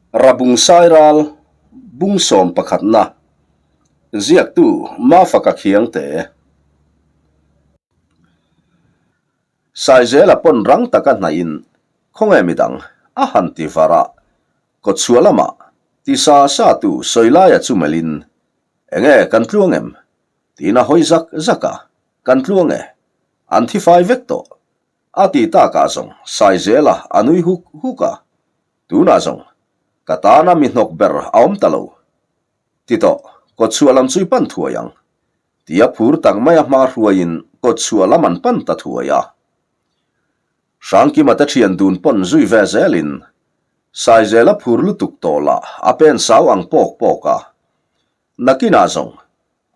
Rabung Sairal Bung sawm pakhatna Ziaktu Mafaka Khiangte Saizela pawn rang taka hnaihin khawnge midang a han ti var a, kawtchhuah lamah ti sa sa tu Sawilaia chu melhin Enge kan tluang em? tiin a hawi zak zak a, Kan tluang e, an thi fai vek tawh a ti takah zawng Saizela a nui huk huk a, Tunah zawng ka tana mi hnawk ber a awm ta lo. Ti tawh, kawtchhuah lam chu i pan thuai ang. Tia phur tak maia hma hruaiin kawtchhuah lam an pan ta thuai a. Hrangkima te thian dun pawn zui ve zelin Saizela phur lutuk tawh lah a pen sau ang pawk pawk a. Nakinah zawng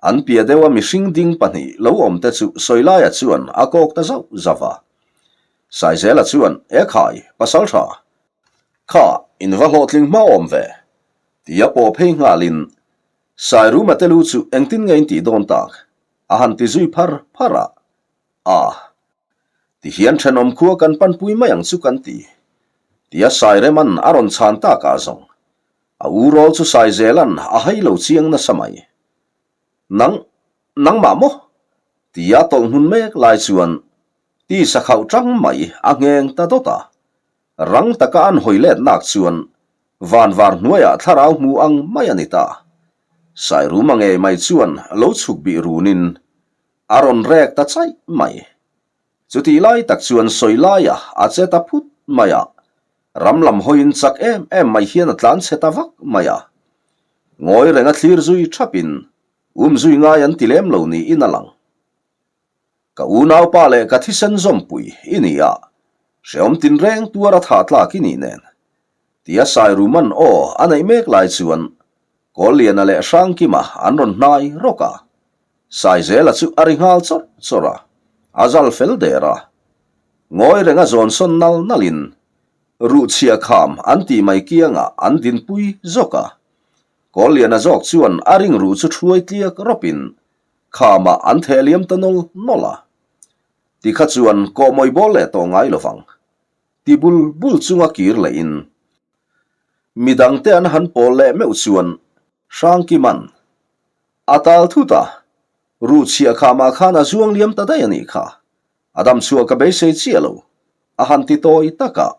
an piah deuha mihring ding pahnih lo awm te chu Sawilaia chuan a kawk ta zauh zauh a. Saizela chuan, E khai, pasal tha. Kha, in va hlawhtling hma awm ve. Tia pawh phei nghalin, Sairuma te lu chu engtin nge in tih dawn tak? A han ti zui phar phar a. A. Tihian thenawm khua kan panpui mai ang chu kan ti. Tia Saireman a rawn chhan takah zawng, a u rawl chu Saizela'n a hai lo chiang nasa mai. Nang, nangmah maw? Tia tawlh hnun mek lai chuan tisa khauh tang mai a ngheng ta dawt a. Rang taka an hawi let nak chuan van var hnuaiah thlarau hmu ang mai a ni ta. Sairuma ngei mai chuan lo chhuk bih runin a rawn rek ta chaih mai. Chutih lai tak chuan sawi laia a che ta phut mai a, ram lam hawiin chak em em mai hian a tlan chhe ta vak mai a. Ngawi renga thlir zui thapin um zui ngai an ti lem lo niin a lang. Ka unaupa leh ka thisen zawmpui i ni a, hrehawm tinreng tuar a thah tlak i nih nen. Tia Sairuman aw a neih mek lai chuan Kawlliana leh Hrangkima an rawn hnai rawk a. Saizela chu a ri nghal chawrh chawrh a, a zal fel der a. Ngawi renga zawn sawn nal nalin ruhchhia kham an tih mai kiangah an dinpui zawk a. Kawlliana zawk chuan a ring ruh chu thuai tliak rawpin khamah an theh liam ta nawl nawl a. Tikha chuan kawhmawih bawl leh tawh ngai lovang. Ti bul bul chunga kir lehin midangte an han pawl leh meuh chuan Hrangkiman a tal thut a, ruhchhiah khamah khan a zuang liam ta daih a nih kha. A dam chhuah ka beisei chiah lo, a han ti tawi tak a.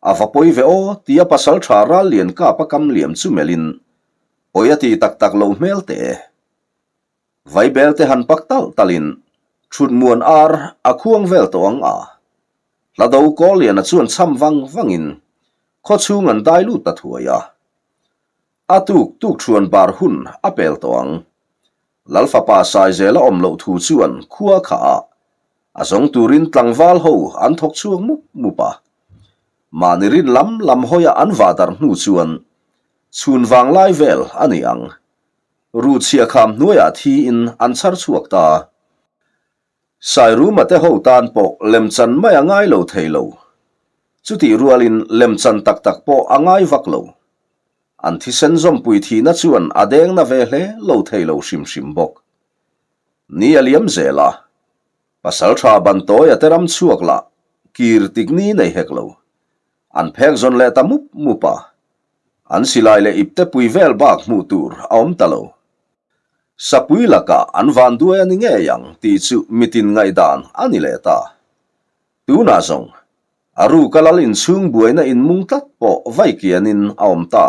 A va pawi ve aw tia pasal tha ral lian kap a kam liam chu melhin pawi a ti tak tak lo hmel teh e. Vaibel te han pak talh talhin thut muan ar a khuang vel tawh ang a. Hlado Kawlliana chuan cham vang vangin khaw chhung an dai lut ta thuai a. A tuk tuk thuan bar hun a pel tawh ang. Lalfapa Saizela awm loh thu chuan khua kha a a zawng turin tlangval ho an thawk chhuak mup mup a. Mahni rin lam lam hawia an vah darh hnu chuan chhun vanglai vel a ni ang. Ruhchhia kham hnuaiah thiin an chhar chhuak ta. Sairuma te ho tan pawh lemchan mai a ngai lo thei lo. Chutih rualin lemchan tak tak pawh a ngai vak lo. An thisen zawmpui thihna chuan a deng na ve hle lo thei lo hrim hrim bawk. Ni a liam zel a, pasaltha ban tawi a te ram chhuak lah kir tik ni nei hek lo. An phek zawn leh ta mup mup a, an silai leh ipte pui vel bak hmuh tur a awm ta lo. Sapui lakah an van duai a ni ngei ang tih chu mitin ngaihdan a ni leh ta. Tunah zawng, a ruka lal inchhung buaina inmung tlat pawh vai kianin a awm ta.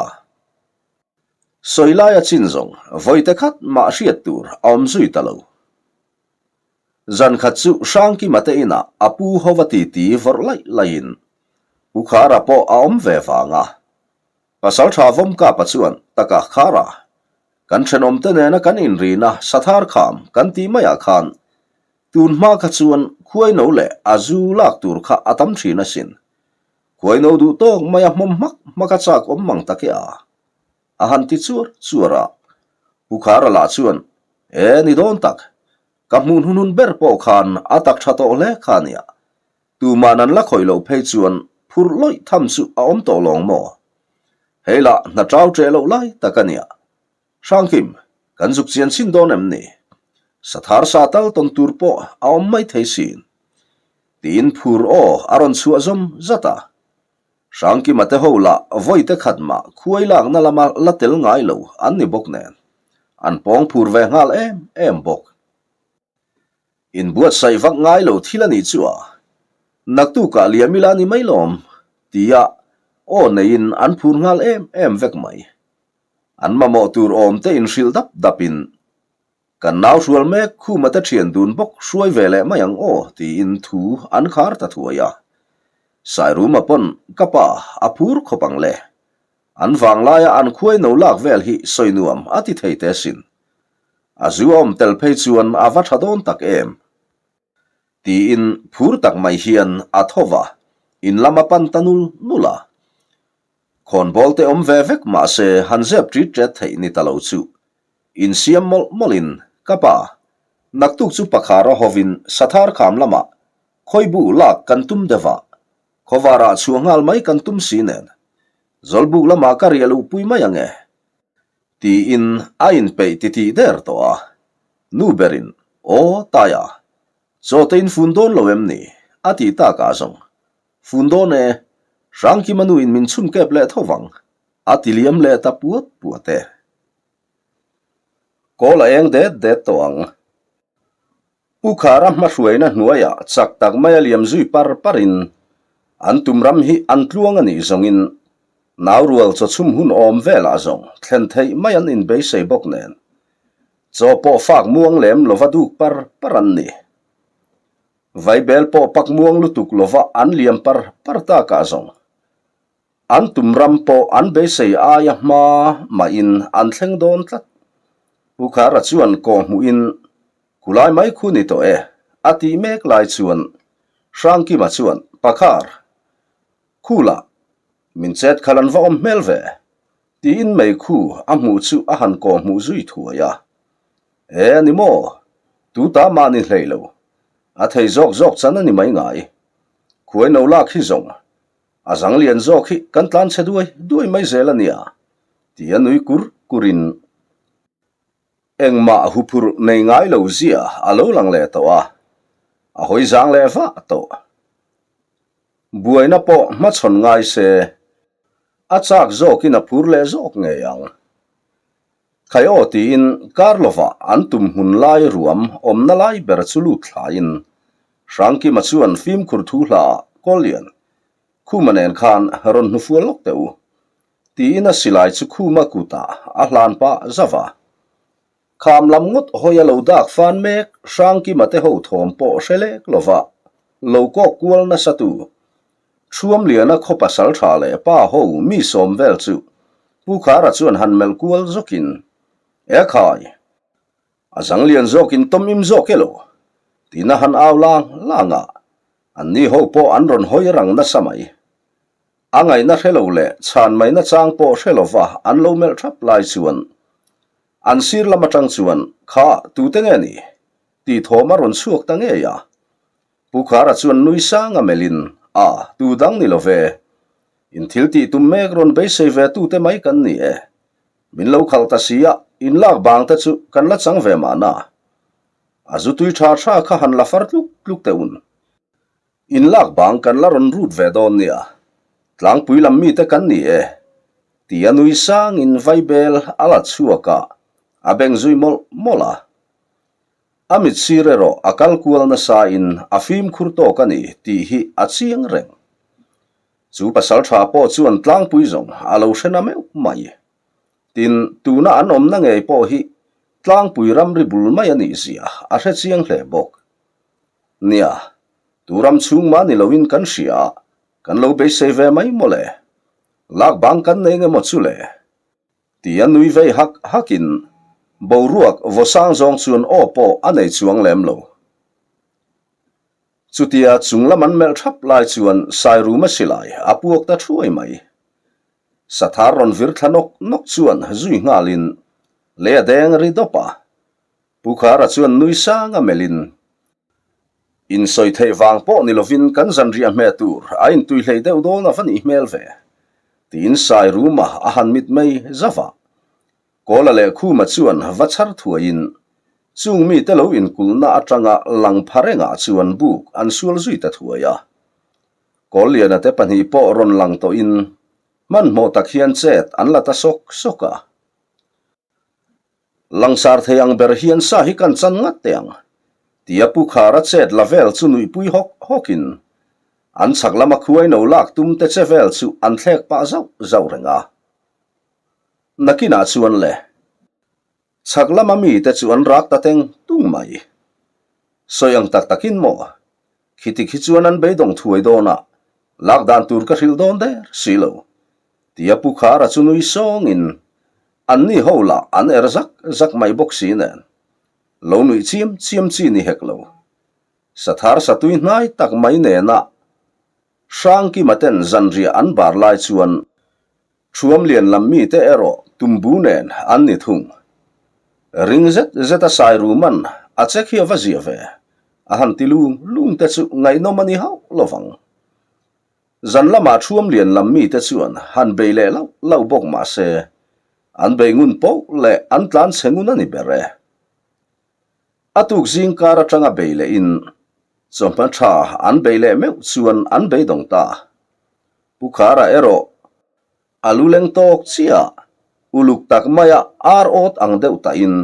Sawi laia chin zawng vawite khat mah hriat tur a awm zui ta lo. Zan khat chu Hrangkima te inah a pu hova titi vawrh laih laihin Pu Khara pawh a awm ve vang a. Pasaltha Vawmkapa chuan taka Khara, kan thenawmte nena kan inrina Sathar kham kan tih maiah khan tun hma kha chuan khuaino leh a zu lak tur kha a tam thin asin. Khuaino duh tawk maia hmawm hmak hmak a chak awm mang tak e a. A han ti chuar chuar a. Pu Khara lah chuan, E ni dawn tak, ka hmuh hnunhun ber pawh khan a tak tha tawh hle kha nia. Tuman an la khawih loh phei chuan phurh lawih tham chu a awm tawh lawng maw? Hei lah hna tau ṭeh loh lai tak a nia. Hrangkim, kan zuk chian chhin dawn em ni? Sathar sa tal tawn tur pawh a awm mai thei sin. Tiin phur aw a rawn chhuah zawm zat a. Hrangkima te ho lah vawi te khat mah khuai lakna lama la tel ngai lo an ni bawk nen, an pawng phur ve nghal em em bawk. Inbuatsaih vak ngai lo thil a nih chu a, naktukah liam ila ni mai lawm, tia aw neiin an phur nghal em em vek mai. An mamawh tur awm te inhrilh dap dapin Kan nau hrual mek khuma te thian dun bawk hruai ve leh mai ang aw tiin thu an khar ta thuai a. Sairuma pawn ka pa a phur khawp ang le. An vanglaia an khuai no lak vel hi sawi nuam a ti thei te sin. A zu a awm tel phei chuan a va tha dawn tak em? Tiin phur tak mai hian a tho va, in lam a pan ta nul nul a. Khawnbawl te awm ve vek mahse han zep ṭit ṭet theih ni ta lo chu. Insiam mawlh mawlhin, Ka pa, naktuk chu pakhar a hovin Sathar kham lamah khawibu lak kan tum deuh a, khawvarah chhuah nghal mai kan tum si nen, Zawlbuk lamah ka riah luhpui mai ang e, tiin a inpeih titih der tawh a. Nu berin, Aw, Taia, chaw te infun dawn lo em ni? a tih takah zawng Fun dawn e, Hrangkima nu in min chhun kep leh tho vang, a ti liam leh ta puat puat e. Kawl a eng det det tawh ang. Pu Khara hmahruaina hnuaiah chak tak mai a liam zui par parin an tum ram hi an tluang a nih zawngin nau rual chawchhum hun awm velah zawng thlen theih mai an inbeisei bawk nen chaw pawh fak muang lem lova duk par par an ni. Vaibel pawh pak muang lutuk lova an liam par par takah zawng. An tum ram pawh an beisei aia hma mahin an thleng dawn tlat. Pu Khara chuan kaw hmuhin, Khulai mai khu ni tawh e, a tih mek lai chuan Hrangkima chuan, Pakhar, khulah min chet khalh an va awm hmel ve, tiin mei khu a hmuh chu a han kaw hmuh zui thuai a. E a ni maw? Tu ta mah ni hlei lo. A thei zawk zawk chan a ni mai ngai. Khuai no lak hi zawng. A zang lian zawk hi kan tlan chhe duai duai mai zel a nia, ti a nui kur kur in engmah huphurh nei ngai lo zia a lo lang leh tawh a, a hawi zang leh vah tawh. Buaina pawh hmachhawn ngai se, a chak zawkin a phur leh zawk ngei ang. Khai aw tiin kar lovah an tum hmun lai ruam awmna lai ber chu lut thlaiin Hrangkima chuan fimkhur thu hla ah Kawllian, Khuma nen khan rawn hnufual lawk teh u tiin a silai chu Khuma kutah a hlan pah zauh a. Kham lam ngawt hawi a lo dak fan mek Hrangkima te ho thawm pawh hre lek lova lo kawk kual nasa tu Thuamliana khaw pasal tha leh pa ho mi sawm vel chu Pu Khara chuan han melh kual zawkin, E khai! A zang lian zawkin tawm im zawk e lo? Tiin a han au lang lang a, anni ho pawh an rawn hawi rang nasa mai. A ngaihna hre lo leh chhan maina chang pawh hre lova an lo melh thap lai chuan an sir lam atang chuan, Kha, tute nge ni? tih thawm a rawn chhuak ta ngei a. Pu Khara chuan nui sang a melhin, A, tu dang ni lo ve. In thil tih tum mek rawn beisei ve tute mai kan ni e. Min lo khalh ta si a, in lak bang te chu kan la chang ve mahna. A zu tui tha tha kha han la far tluk tluk teh un. In lak bang kan la rawn rut ve dawn nia. Tlangpui lam mite kan ni e. Tia nui sangin vaibel a la chhuak a, a beng zui mawlh mawlh a. A mit sir erawh a kal kual nasa in a fimkhur tawk a ni tih hi a chiang reng. Chu pasal tha pawh chuan tlangpui zawng a lo hre na meuh mai. Tin, tuna an awmna ngei pawh hi tlangpui ramri bul mai a nih zia a hre chiang hle bawk. Nia, tu ram chhung mah ni loin kan hria a, kan lo beisei ve mai mawle. Lak bang kan nei nge maw chu le? Ti a nui vei hak hakin boruak vaw sang zawng chuan aw pawh a nei chuang lem lo. Chutia chung lam an melh thap lai chuan Sairuma silai a puak ta thuai mai. Sathar rawn vir thla nawk nawk chuan zui nghalin lei a deng ri dawp a. Pu Khara chuan nui sang a melhin, Insawi theih vang pawh ni lovin kan zanriah hmeh tur a intui hlei deuh dawn a va nih hmel ve, tiin Sairuma a han mit mai zauh a. Kawla leh Khuma chuan va chhar thuaiin chung mite lo inkulhna atanga lang pha rengah chuan buk an sual zui ta thuai a. Kawlliana te pahnih pawh rawn lang tawhin hmanhmawh tak hian chet an la ta sawk sawk a. Langsar thei ang ber hian sa hi kan chan ngat teh ang, tia Pu Khara chet la vel chu nuihpui hawk hawkin an chhak lama khuai no lak tum te che vel chu an thlek pah zauh zauh reng a. Nakinah chuan le. Chhak lama mite chu an rak ta teng tung mai. Sawi ang tak takin maw? Khiti khi chuan an beidawng thuai dawn a, lak dan tur ka hrilh dawn der si lo. Tia Pu Khara chu nui sawngin anni ho lah an er zak zak mai bawk si nen. Lo nuih chiam chiam chi ni hek lo. Sathar satui hnai tak mai nena Hrangkima ten zanriah an bar lai chuan Thuam lian lam mite erawh tumbu nen an ni thung. Ring zet zet a sai ruman a che khi a va ziah ve, a han ti lung lung te chu ngaihnawm a ni hauh lo vang. Zan lamah Thuam lian lam mite chuan han bei leh lauh lauh bawk mah se, an bei ngun poh leh an tlan chhe ngun a ni ber e. A tuk zing kar atanga bei lehin chawhma tha an bei leh meuh chuan an beidawng ta. Pu Khara erawh a lu leng tawk chiah, uluk tak maia ar awt ang deuh tahin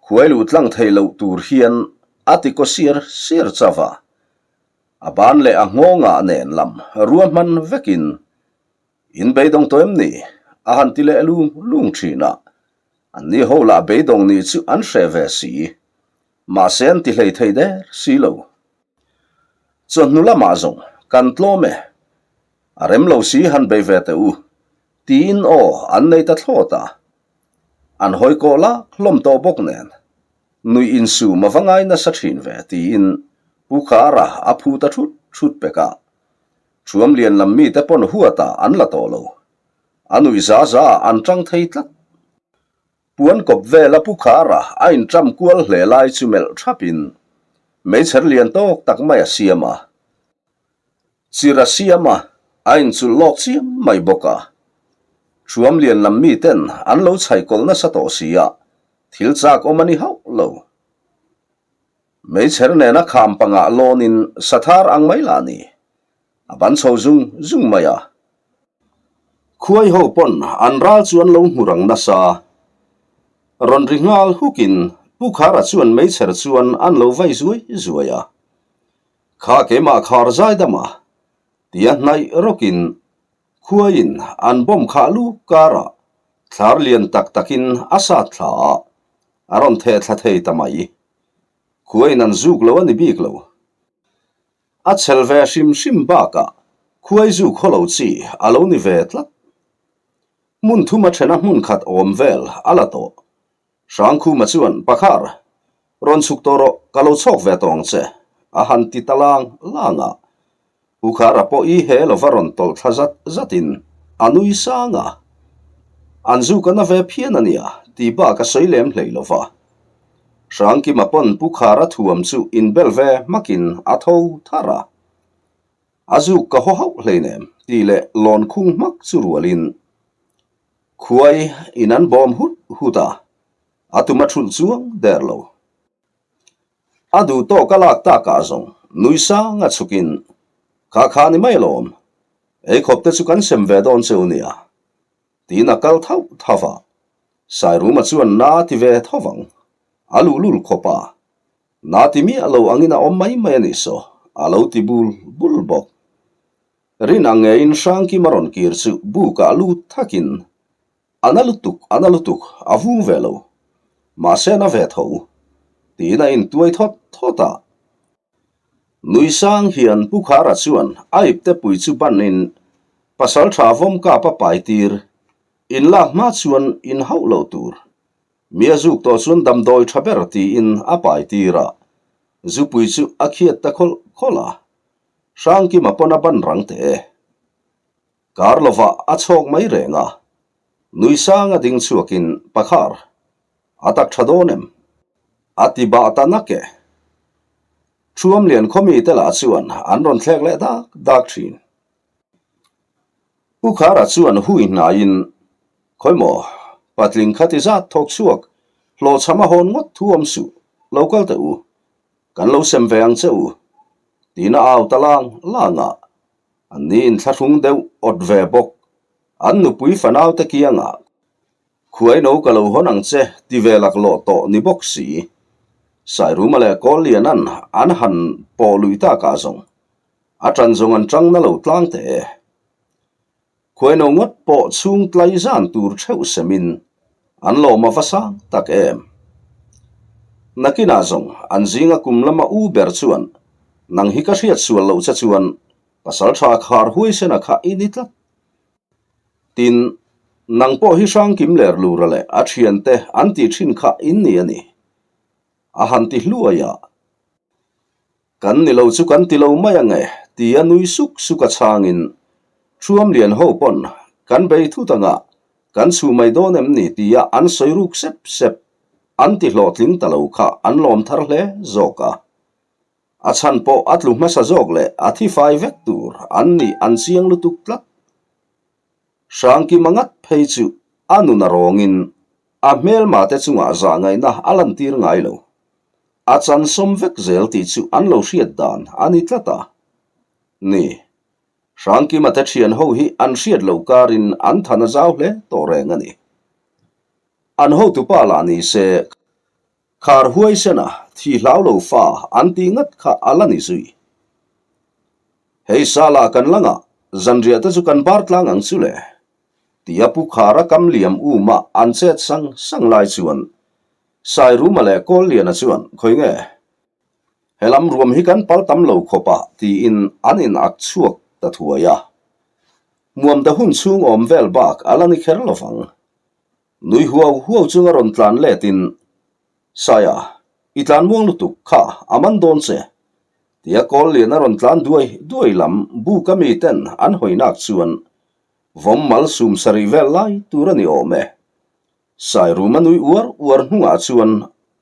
khuai luh tlang thei loh tur hian a ti kaw siar siar chauh a. A ban leh a nghawngah nen lam ruahman vekin In beidawng tawh em ni? a han ti leh lung lung thin a. Anni ho lah beidawng nih chu an hreh ve si. Mahse an ti hlei thei der si lo. Chawhnu lamah zawng kan tlawm e. A rem lo si han bei ve teh u, tiin aw an nei ta thlawt a. An hawi kawh lak hlawm tawh bawk nen, nuih insum a va ngai nasa thin ve tiin Pu Khara a phu ta thut thut pek a. Thuam lian lam mite pawn huatah an la tawh lo. A nuih za za ah an tang thei tlat. Puan kawp vela Pu Khara a inṭam kual hle lai chu melh thapin meichher lian tawk tak mai a siam a. Chir a siam a, a inchulh lawk chiam mai bawk a. Thuam lian lam miten an lo chhaih kawlh nasa tawh si a, thil chak awm a ni hauh lo. Meichher nena kham pangah lawnin sathar ang mai lah ni. A ban chho zung zung mai a. Khuai ho pawn an ral chu an lo hmu rang nasa. Rawn ri nghal hukin Pu Khara chuan meichher chuan an lo vai zuai zuai a. Kha keimah khar zai dam a, tia hnaih rawkin khuaiin an bomb khah lu karah thlar lian tak takin a sat thla a, a rawn theh thla thei ta mai. Khuaiin an zuk lo a ni bik lo. A chhel ve hrim hrim bakah khuai zuk haw lo chi a lo ni ve tlat. Hmun thuma thena hmun khat awm vel a la tawh. Hrangkhuma chuan, Pakhar, rawn chhuk tawh rawh, ka lo chhawk ve tawh ang che, a han ti ta lang lang a. Pu Khara pawh i he lova rawn tawlh thla zat zatin a nui sang a. An zuk a na ve phian a nia, tih bak a sawi lem hlei lo va. Hrangkima pawn Pu Khara thuam chu inbel ve hmakin a tho thar a. A zuk ka haw hauh hleinem tih leh lawn khung hmak chu rualin khuai in an bawm hut hut a, a tum a thulh chuang der lo. A duh tawk a lak takah zawng nui sang a chhukin, Kha kha ni mai alawm, eikhawp te chu kan sem ve dawn che u nia, tiin a kal thauh thauh a. Sairuma chuan na ti ve tho vang, a luhlul khawp a, na ti miah lo angin a awm mai mai a nih saw, a lo ti bul bul bawk. Rin ang ngeiin Hrangkima rawn kir chu bukah lut thakin A na lutuk, a na lutuk, a vung ve lo. Mahse a na ve tho. Tiin a intuai thawt thawt a. Nui sang hian Pu Khara chuan a ipte pui chu banin pasal tha vawm kap a pai tir. In lak hma chuan in hauh loh tur. Mi a zuk tawh chuan damdawi tha ber tiin a pai tir a. Zupui chu a khiat ta khawlh khawlh a. Hrangkima pawn a ban rang teh e. Kar lovah a chhawk mai reng a, nui sang a ding chhuakin Pakhar, a tak tha dawn em? A ti bah ta nak e. Thuamlian khawmite lah chuan an rawn thlek leh dak dak thin. Pu Khara chuan hui hnaiin, Khawimaw, patling kha ti zat thawk chhuak, hlawhchham a hawn ngawt thu awm suh, lo kal teh u, kan lo sem ve ang che u, tiin a au ta lang lang a. An ni inthlahrung deuh awt ve bawk. An nupui fanaute kiangah Khuaino ka lo hawn ang che ti ve laklawh tawh ni bawk si. Sairuma leh Kawlliana'n an han pawh lui takah zawng a ṭan zawng an ṭang na lo tlang teh e. Khuaino ngawt pawh chhung tlai zan tur theuh semin an lawm a va sang tak em. Nakinah zawng an zinga kum lama u ber chuan nang hi ka hriat sual loh che chuan pasal tha khar huaisena kha i ni tlat. Tin, nang pawh hi hrangkim ler lura leh a thiante an tih thin kha in ni a ni. A han ti hluai a. Kan ni lo chu kan ti lo mai ang e, ti a nui suk suk a chhangin Thuam lian ho pawn kan bei thut anga kan chhuh mai dawn em ni tia an sawi ruk sep sep an ti hlawhtling ta lo kha an lawm thar hle zawk a. A chhan pawh a tlu hmasa zawk leh a thi fai vek tur an nih an chiang lutuk tlat. Hrangkima ngat phei chu a nun a rawngin a hmelma te chungah zah ngaihna a lantir ngai lo. A chan sawm vek zel tih chu an lo hriat dan a ni tlat a. Ni, Hrangkima te thian ho hi an hriat loh karin an than a zau hle tawh reng a ni. An hotupa lah ni se Khar huaisena thi hlau lo fa an tih ngat kha a la ni zui. Hei sala kan la ngah, zanriah te chu kan bar tlang ang chu le. Tia Pu Khara kam liam uma an chet sang sang lai chuan Sairuma leh Kawlliana chuan khawi nge helam ruam hi kan pal tam lo khawp a tiin an in ak chhuak ta thuai a. Muamda hun chhung awm vel bak a la ni kher lovang. Nui huau huau chunga rawn tlan letin, Saia, i tlan muang lutuk kha a man dawn che, tia kawl lian a rawn tlan duai duai lam buka miten an hawinak chuan vawm mal sum sarih vel lai tur a ni awm e. Sairuma nui uar uar hnungah chuan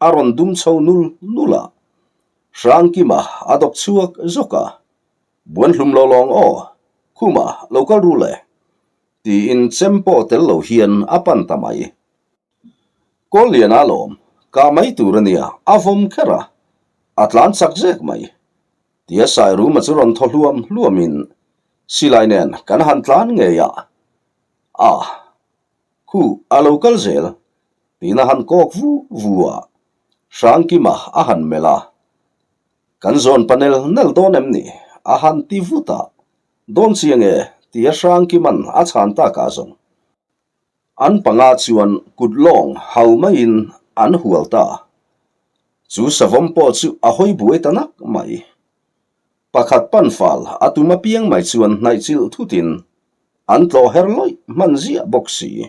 a rawn dum chho nul nul a, Hrangkima a dawk chhuak zawk a, Buanhlum lo lawng aw, Khuma lo kal ru le. Tiin chem pawh tel lo hian a pan ta mai. Kawlliana lawm, kah mai tur a nia, a vawm kher a, a tlan chak zek mai. Tia Sairuma chu rawn thaw hluam hluamin silai nen kan han tlan ngei a, a, khu a lo kal zel, tiin a han kawk vu vu a, Hrangkima a han melh a, Kan zawn pa nel nel dawn em ni? A han ti vut a, Dawn chiang e, tia Hrangkima'n a chhan takah zawng. An panga chuan kut lawng hau maiin an hual ta. Chu savawm pawh chu a hawi buai ta nak mai. Pakhat pan fal a tum apiang mai chuan hnaih chilh thutin an tlawh her lawih hman ziah bawk si.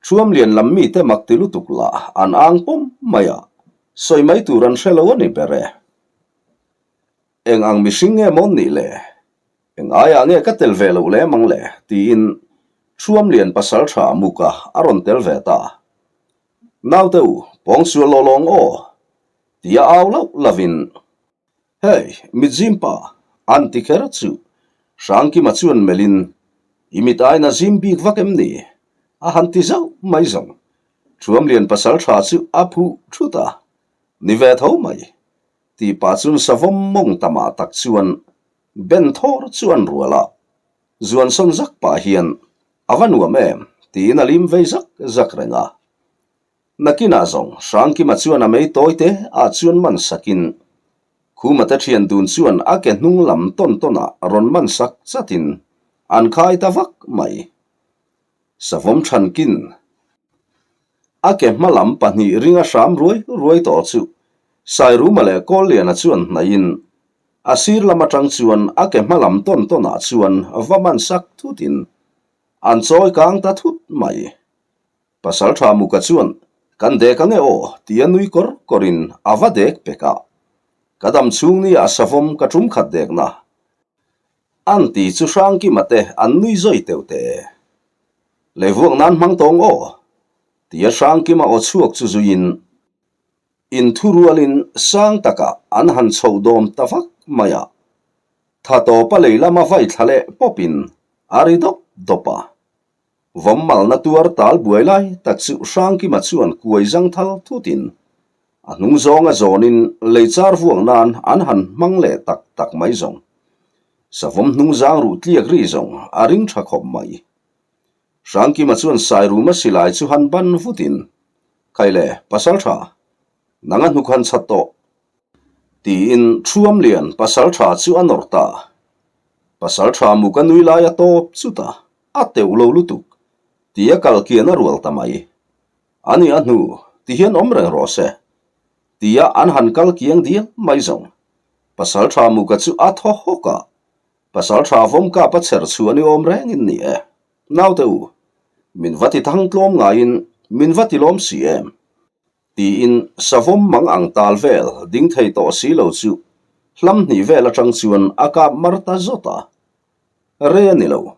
Thuam lian lam mite mak ti lutuk lah an ang pawm mai a, sawi mai tur an hre lo a ni ber e. Eng ang mihring nge mawn nih le? Eng aiah nge ka tel ve loh lem ang le? tiin Thuam lian pasal tha muka a rawn tel ve ta. Naute u, pawng sual law lawng aw! tia au lauh lovin Hei, mitzim pa, an ti kher chu. Hrangkima chuan melhin, I mit aina zim bik vak em ni? A han ti zauh mai zawng. Thuamlian pasal tha chu a phuh thut a, Ni ve tho mai. Tih pah chuan savawm mawng tamah tak chuan ben thawr chu an rual a. Zuan sawn zak pah hian, A va nuam em? tiin a lim vei zak zak reng a. Nakinah zawng Hrangkima chuan a mei tawi te ah chuan man sakin Khuma te thian dun chuan a ke hnung lam tawn tawnah rawn man sak chatin an khai ta vak mai. Savawm thankin a ke hma lam pahnih ringa hram ruai ruai tawh chu Sairuma leh Kawlliana chuan hnaihin a sir lam atang chuan a ke hma lam tawn tawnah chuan va man sak thutin an chawi kang ta thut mai. Pasal tha Muka chuan, Kan dek ange aw, tia nui kawr kawrin a va dek pek a. Ka dam chhung nia savawm ka tum khat dekna. An ti chu Hrangkima te an nui zawi teuh teh e. Lei vuak nan hmang tawng aw, tia Hrangkima aw chhuak chu zuiin inthurualin sang takah an han chhoh dawm ta vak mai a. Tha tawpa lei lama vai thla leh pawpin a ri dawp dawp a. Vawm malna tuar tal buai lai tak chu Hrangkima chuan kuai zang thal thutin a hnung zawnga zawnin lei char vuak nan an han hmang leh tak tak mai zawng. Savawm hnungzang ruh tliak ri zawng a ring tha khawp mai. Hrangkima chuan Sairuma silai chu han ban vutin, Khaile, pasal tha, nang a hnuk han chhat tawh. Tiin Thuamlian pasal tha chu a nawr ta. Pasal tha muk a nui lai a tawp chut a, a teuh lo lutuk, tia kal kian a rual ta mai. Ani a hnu, tihian awm reng rawh se, tia an han kal kiang dial mai zawng. Pasal tha muka chu a thaw hawk a, pasal tha vawm kap a chher chhuah ni awm rengin ni e. Naute u, min va ti thang tlawm ngaiin min va ti lawm si em? Tiin savawm mang ang tal vel ding thei tawh si lo chu hlam hnih vel atang chuan a kap mar ta zawt a. Rei a ni lo.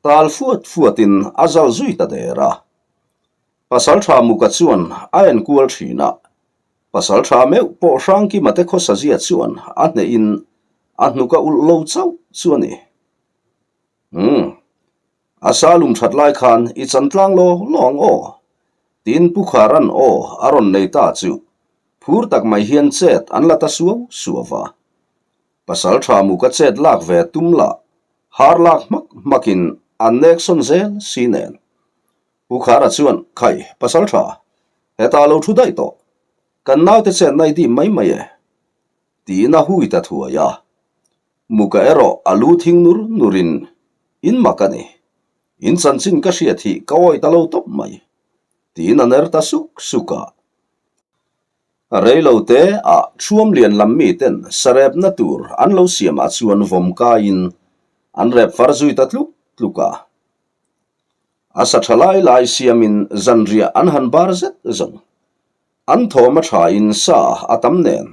Tal fuat fuatin a zal zui ta der a. Pasaltha Muka chuan a enkual thin a, Pasaltha meuh pawh Hrangkima te khawsazia chuan a hnehin a hnuk a ulh lo chauh chu a ni. Umm. A sa lum that lai khan i chan tlang law law ang aw? Tiin Pu Kharan aw a rawn nei ta chu phur tak mai hian chet an la ta suau suau va. Pasaltha Muka chet lak ve tum lah har lak hmak hmakin an nek sawn zel si nen. Pu Khara chuan, Khai, pasal tha, hetah lo thu daih tawh. Kan naute chenna i dim mai mai e. Tiin a hui ta thuai a. Muka erawh a lu thing nur nurin, In mak a ni. In chanchin ka hriat hi ka awih ta lo tawp mai. Tiin a ner ta suk suk a. Reilo te ah Thuam lian lam miten sarepna tur an lo siamah chuan vawm kaiin an rep far zui ta tluk tluk a. A sa tha lai lai siamin zanriah an han bar zet zawng. An thawm a thain sa a tam nen.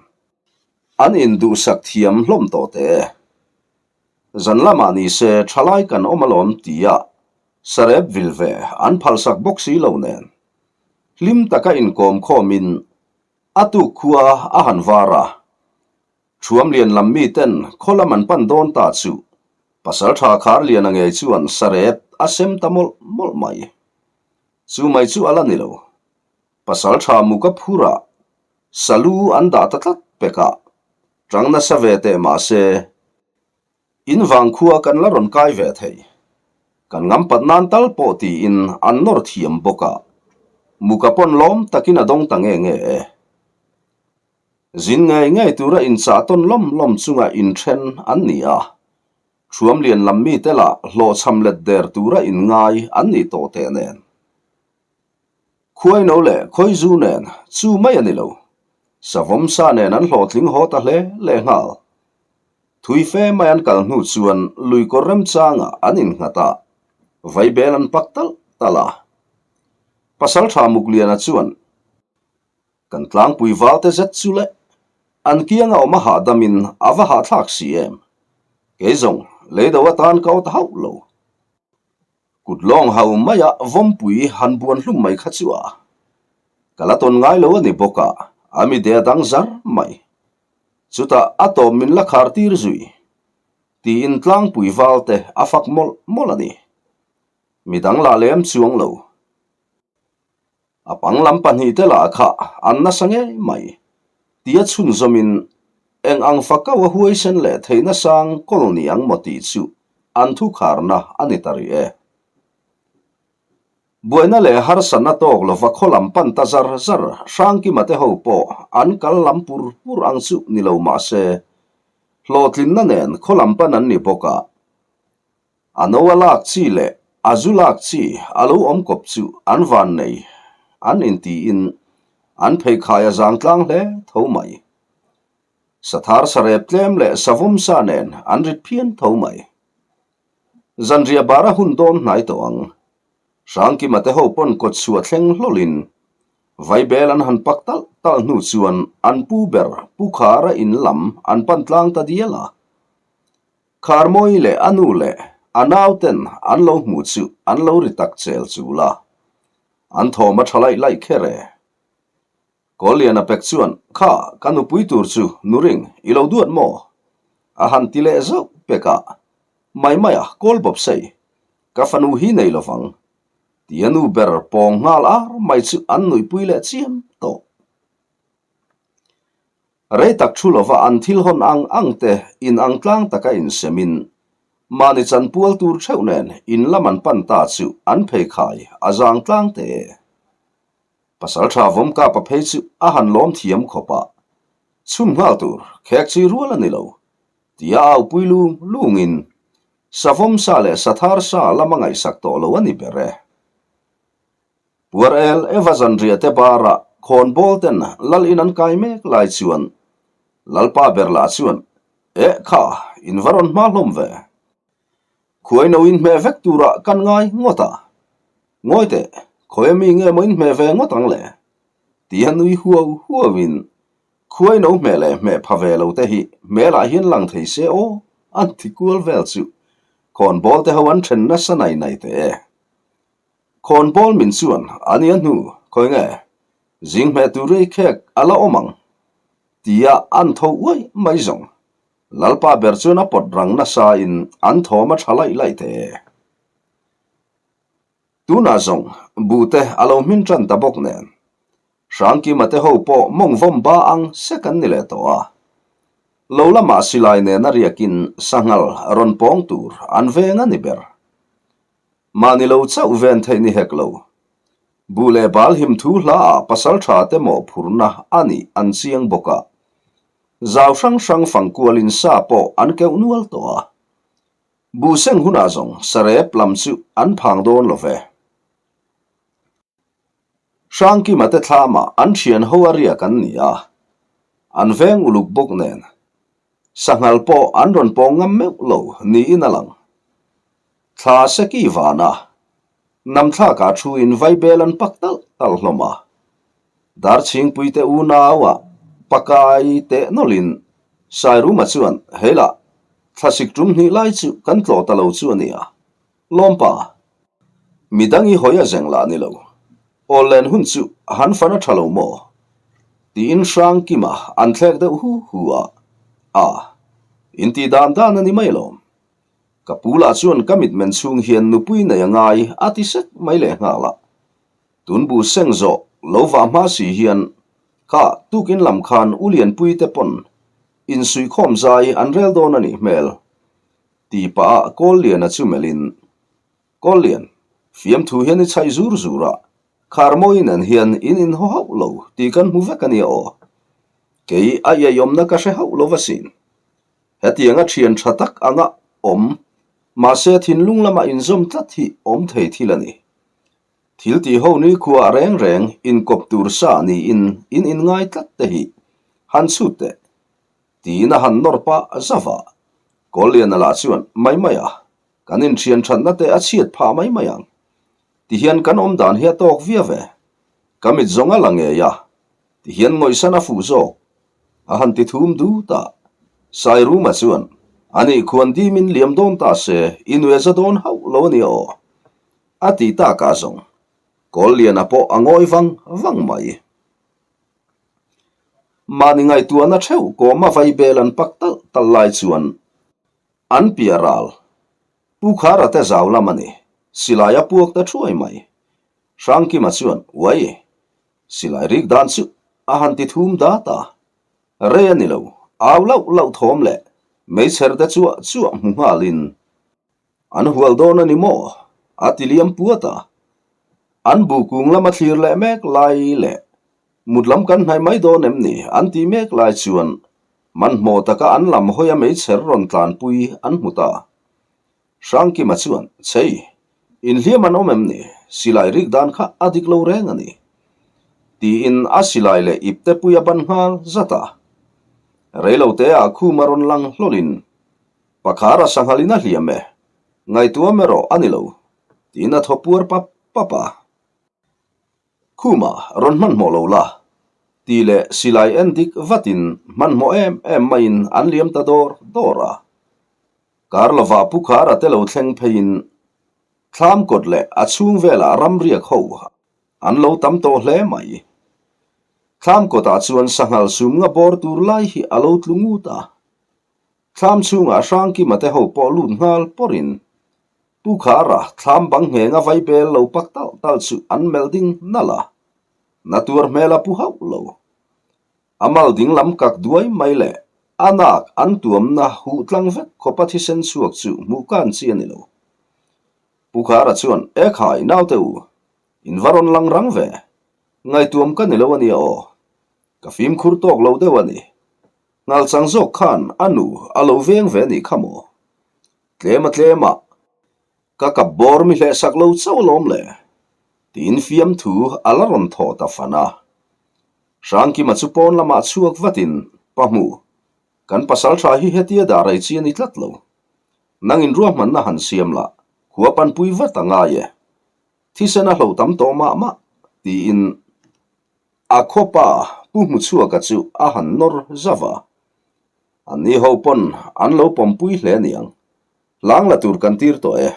An induhsak thiam hlawm tawh teh e. Zan lamah ni se thalai kan awm alawm tia sarep vil ve an phalsak bawk si lo nen. Hlim taka inkawm khawmin a tuk khua a han var a. Thuam lian lam miten khaw lam an pan dawn ta chu Pasaltha Kharliana ngei chuan sarep a sem ta mawlh mawlh mai. Chu mai chu a la ni lo. Pasaltha muka phurah salu an dah ta tlat pek a, tang nasa ve teh mah se, In vangkhua kan la rawn kai ve thei. Kan ngampat nan tal pawh tiin an nawr thiam bawk a, muka pawn lawm takin a dawng ta nge nge e. Zin ngei ngei tura inchah tawn lawm lawm chunga inthen an ni a, Thuam lian lam mite lah hlawhchham let der tura inngai an nih tawh teh nen. Khuaino leh Khawizu nen chu mai a ni lo, Savawm sa nen an hlawhtling haw ta hle lehnghal. Thui fe mai an kal hnu chuan luikawr remchangah an innghat a, vaibel an pak talh talh a. Pasaltha Mukliana chuan. Kan tlangpui valte zet chu le, an kianga awm a hahdamin a va hahthlak si em? Kei zawng leido atan ka awt hauh lo. Kut lawng hau maia vawmpui han buan hlum mai kha chu a ka la tawn ngai lo a ni bawk a, a mi de a dang zar mai. Chutah a tawp min la khar tir zui tiin tlangpui valte a fak mawlh mawlh a ni. Midang lah lem chuang lo. A pang lam pahnihte lah kha an nasa ngei mai tia chhunzawmin eng ang fakau a huaisen leh theihna sang kawl ni ang maw tih chu an thukharna a ni ta rih e. Buaina leh harsatna tawk lova khaw lam pan ta zar zar Hrangkima te ho pawh an kal lam pur pur ang chu ni lo mah se hlawhtlinna nen khaw lam pan an ni bawk a, A no a lak chi leh a zu lak chi a lo awm kawp chu an van nei an intiin an pheikhai a zang tlang hle tho mai. Sathar sarep tlem leh savawm sa nen an rit phian tho mai. Zanriah bara hun dawn hnai tawh ang. Hrangkima te ho pawn kawt chhuah thleng hlawlhin Vaibel an han pak talh talh hnu chuan an pu ber Pu Khara in lam an pan tlang ta dial a. Kharmawi leh a nu leh a nauten an lo hmuh chu an lo ri tak chel chul a, an thawm a tha laih laih kher e. Kawlliana pek chuan, Kha, ka nupui tur chu Nuring, i lo duat maw? A han ti leh zauh pek a, Mai mai a, kawl bawp sei, ka fanu hi nei lovang, ti a nu ber pawng nghal ar mai chu an nuihpui leh chiam tawh. Rei tak thu lova an thil hawn ang ang te in ang tlang taka insemin mahni chanpual tur theuh nen in lam an pan ta chu an pheikhai a zang tlang te. Pasaltha Vawmkapa phei chu a han lawm thiam khawp a, chhun nghal tur khek chi rual a ni lo tia a aupui lung lungin savawm sa leh sathar sa lama ngaihsak tawh lo a ni ber e. Puar el Eva zanriah te bara khawnbawl ten lal in an kai mek lai chuan Lalpa ber lah chuan, Eh kha, in va rawn hma hlawm ve. Khuai no in hmeh vek turah kan ngai ngawt a. Ngawi teh, khawi ami nge maw in hmeh ve ngawt ang le? Tia nui huau huau in khuai no hmeh leh hmeh pha ve lo te hi hmelah hian lang thei se aw an ti kual vel chu khawnbawl te ho an then nasa nai nai teh e. Khawnbawl min chuan a nia hnu khawi nge zing hmeh tur rei khek a la awm ang tia an tho uai mai zawng. Lalpa ber chuan a pawt rang nasa in an thawm a tha laih laih teh e. Tunah zawng buh te a lo hmin tan ta bawk nen Hrangkima te ho pawh mawng vawm ba ang sek an ni leh tawh a. Lo lamah silai nena riakin sanghal rawn pawng tur an veng a ni ber. Mahni lo chauh ven theih ni hek lo. Buh leh bal him thu hla ah pasal tha te mawhphurhna a nih an chiang bawk a. Zau hrang hrang fang kualin sa pawh an keuh nual tawh a. Buh seng hunah zawng sarep lam chu an phang dawn lo ve. Hrangkima te thlamah an thian ho a riak an ni a, an veng uluk bawk nen sanghal pawh an rawn pawng ngam meuh lo niin a lang. Thla seki vana namthlakah thuin vaibel an pak talh talh hlawm a, Darchhingpui te unau ah pakai teh nawlhin Sairuma chuan heilah thlasik tum hnih lai chu kan tlawh ta lo chu a nia. Lawmpa, midang i hawi a zeng lah ni lo. Aw len hun chu han fan a tha lo maw? Tiin hrang kima an thlek deuh hu hu a, A, in tih dan dan a ni mai lawm. Ka pu lah chuan ka mitmen chhung hian nupui nei a ngai a ti sek mai leh nghal a. Tun bu seng zawh lo vah hma si hian kha tukin lam khan u Lianpui te pawn insuihkhawm zai an rel dawn a nih hmel. Ti pah ah Kawlliana chu melhin, Kawllian, fiamthu hian i chhaih zur zur a, Kharmawi nen hian in inhaw hauh lo tih kan hmu vek a nia aw. Kei a iaiawmna ka hre hauh lo asin. Hetianga thian tha tak anga awm, mahse thinlung lama inzawm tlat hi awm thei thil a ni. Thil tih ho ni khua reng reng inkawp tur sa niin in inngai tlat te hi han chhut teh. Tiin a han nawr pah zauh a. Kawlliana lah chuan, Mai mai a, kan inthian thatna te a chhiat phah mai mai ang. Tihian kan awm dan hi a tawk viau e. Ka mit zawng a la ngei a, tihian ngawihsan a fuh zawk. A han ti thum dut a. Sairuma chuan, Anih khuan dimin liam dawn ta se, i nuia za dawn hauh lo a nia aw. A ti takah zawng. Kawlliana pawh a ngawi vang vang mai. Mahni ngaihtuahna theuh kawma vaibel an pak talh talh lai chuan an piah ral Pu Khara te zau lam a ni, silai a puak ta thuai mai. Hrangkima chuan, Uai, silai rik dan chu a han ti thum dat a. Rei a ni lo, au lauh lauh thawm leh meichher te chuah chuah hmu nghalin An hual dawn a ni maw? A ti liam puat a. An bu kung lama thlir leh mek lai leh mut lam kan hnaih mai dawn em ni an tih mek lai chuan hmanhmawh taka an lam hawi a meichher rawn tlanpui an hmu ta. Hrangkima chuan, Chei, inhliam an awm em ni? Silai rik dan kha a dik lo reng a ni. Tiin a silai leh ipte pui a ban nghal zat a. Reiloteah khum a rawn lang hlawlin Pakhar a sanghal in a hliam e, ngaihtuam erawh a ni lo, tiin a thaw puar pap pap a. Khuma rawn hmanhmawh lo la, ti leh silai en dik vatin hmanhmawh em em maiin an liam ta dawr dawr a. Kar lovah Pu Khara te lo thleng pheiin thlam kawt leh a chhung velah ramriak ho an lo tam tawh hle mai. Thlam kawtah chuan sanghal sum nga bawr tur lai hi a lo tlu ngut a. Thlam chhungah Hrangkima te ho pawh lut nghal pawrin Pu Khara thlam bang nghenga vaibel lo pak talh talh chu an melh ding nalh a, na tuar hmel a pu hauh lo. A mal dinglam kak duai mai leh a nak an tuamna huh tlang vek khawpa thisen chhuak chu hmuh kan chi a ni lo. Pu Khara chuan, E khai, naute u, in va rawn lang rang ve. Ngaihtuam ka ni lo a nia aw. Ka fimkhur tawk lo deuh a ni. Nghalchang zawk khan a nu a lo veng ve nih kha maw? Tlem a tlem a, ka kap bawr mi hlehsak lo chauh alawm le, tiin fiamthu a la rawn thawh ta fan a. Hrangkima chu pawn lamah chhuak vatin, Pahmu, kan pasal tha hi hetia dah rei chi a ni tlat lo. Nangin ruahmanna han siam la, khua panpui vat a ngai e. Thisen a hlo tam tawh mah mah, tiin a khawpa Pu Hmuchhuaka chu a han nawr zauh a. Anni ho pawn an lo pawmpui hle aniang. Hlang la tur kan tir tawh e.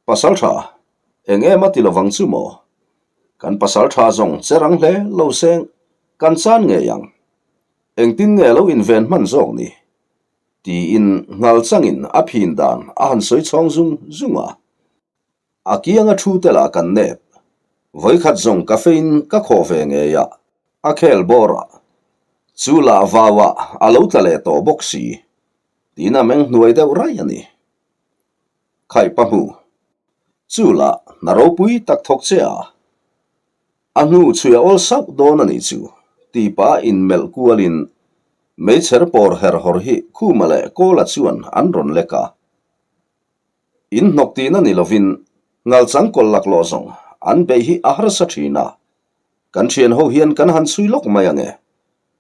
Pasal tha, eng em a ti lovang chu maw? Kan pasal tha zawng che rang hle lo seng kan chan ngei ang. Engtin nge lo inven hman zawk ni? Tiin nghal changin a phin dan a han sawi chhawng zung zung a. A kianga thu te lah kan nep. Vawikhat zawng ka fein ka khawh ve ngei a, a khel bawr a. Chu lah vau ah a lo tla leh tawh bawk si. Tiin a meng hnuai deuh raih a ni. Khaih pa hmu. Chu lah hna ropui tak thawk che a. A hnu chhui a awl sauh dawn a nih chu, ti pah inmelh kualin meichher pawr her hawr hi Khuma leh Kawla chuan an rawn lek a. In hnawk tihna ni lovin ngalchang kawlh laklawh zawng an beih hi a harsa thin a, kan thian ho hian kan han chhui lawk mai ang e.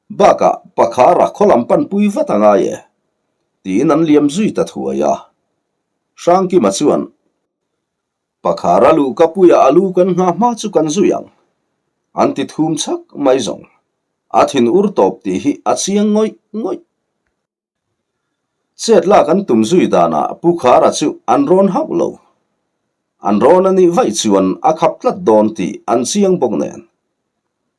Bakah pakhara khaw lam panpui vat a ngai e, tiin an liam zui ta thuai a. Hrangkima chuan, Pakhara luh ka puia a lu kan nghah hma chu kan zui ang, an ti thum chhak mai zawng. A thin ur tawp tih hi a chiang ngawih ngawih. Chet lak an tum zui danah Pu Khara chu an rawn hauh lo. An rawn a nih vaih chuan a khap tlat dawn tih an chiang bawk nen.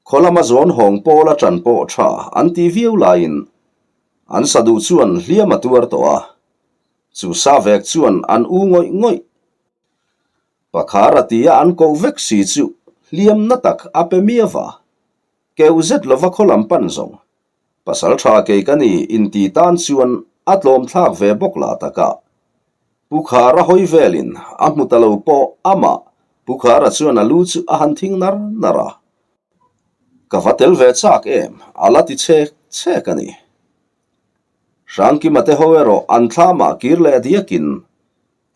Khaw lama zawn hawng pawl a ṭan pawh ṭha an ti viau laiin an sa duh chuan hliam a tuar tawh a. Chu sa vek chuan an u ngawih ngawih. Pakhara tia an koh vek si chu hliam na tak a pe miau va. Keu zet lova khaw lam pan zawng Pasal tha kei ka ni inti tan chuan a tlawm thlak ve bawk lah taka. Pu Khara hawi velin a hmu ta lo pawh amah Pu Khara chuan a lu chu a han thing nar nar a. Ka va tel ve chak em a la ti chhek chhek a ni. Hrangkima te ho erawh an thlamah kir leh diakin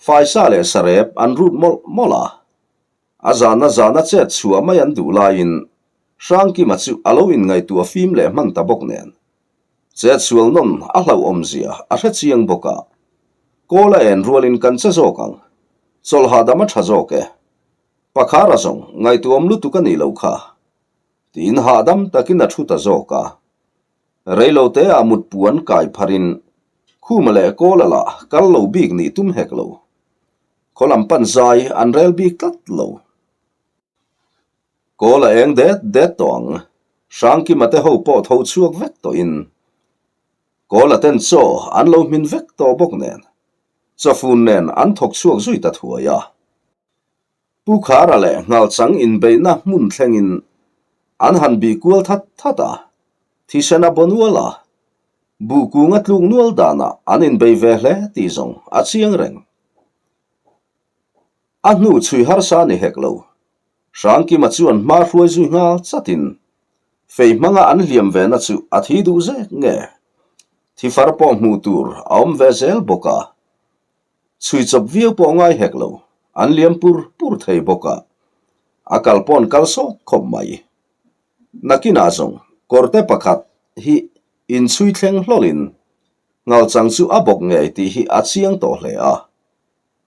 faisa leh sarep an rut mawlh mawlh a. A zana zana chet chhuah mai an duh laiin Hrangkima chu a lo inngaihtuah fim leh hman ta bawk nen. Chet sual nawn a hlauhawmzia a hre chiang bawk a. Kawl a en rualin kan che zawk ang. Chawlh hahdam a tha zawk e. Pakhara zawng ngaihtuahawm lutuk a nih loh kha. Tiin hahdam takin a thu ta zawk a. Reilote ah mut puan kai pharin Khuma leh Kawla lah kal lo bik nih tum hek lo. Khaw lam pan zai an rel bik tlat lo. Kawl a eng det det tawh ang. Hrangkima te ho pawh tho chhuak vek tawhin Kawl a ten chaw an lo hmin vek tawh bawk nen chawfun nen an thawk chhuak zui ta thuai a. Pu Khara leh Nghalchang inbeihna hmun thlengin an han bih kual that that a, thisen a baw nual a, buh kung a tluk nual danah an inbei ve hle tih zawng a chiang reng. A hnu chhui harsa ni hek lo. Hrangkima chuan hma hruai zui nghal chatin fei hmanga an hliam vena chu a thi duh zek nge? Thifar pawh hmuh tur a awm ve zel bawk a. Chhui chawp viau pawh ngai hek lo, an liam pur pur thei bawk a, a kal pawn kal sawt khawp mai. Nakinah zawng kawrte pakhat hi inchhui thleng hlawlin Nghalchang chu a bawk ngei tih hi a chiang tawh hle a,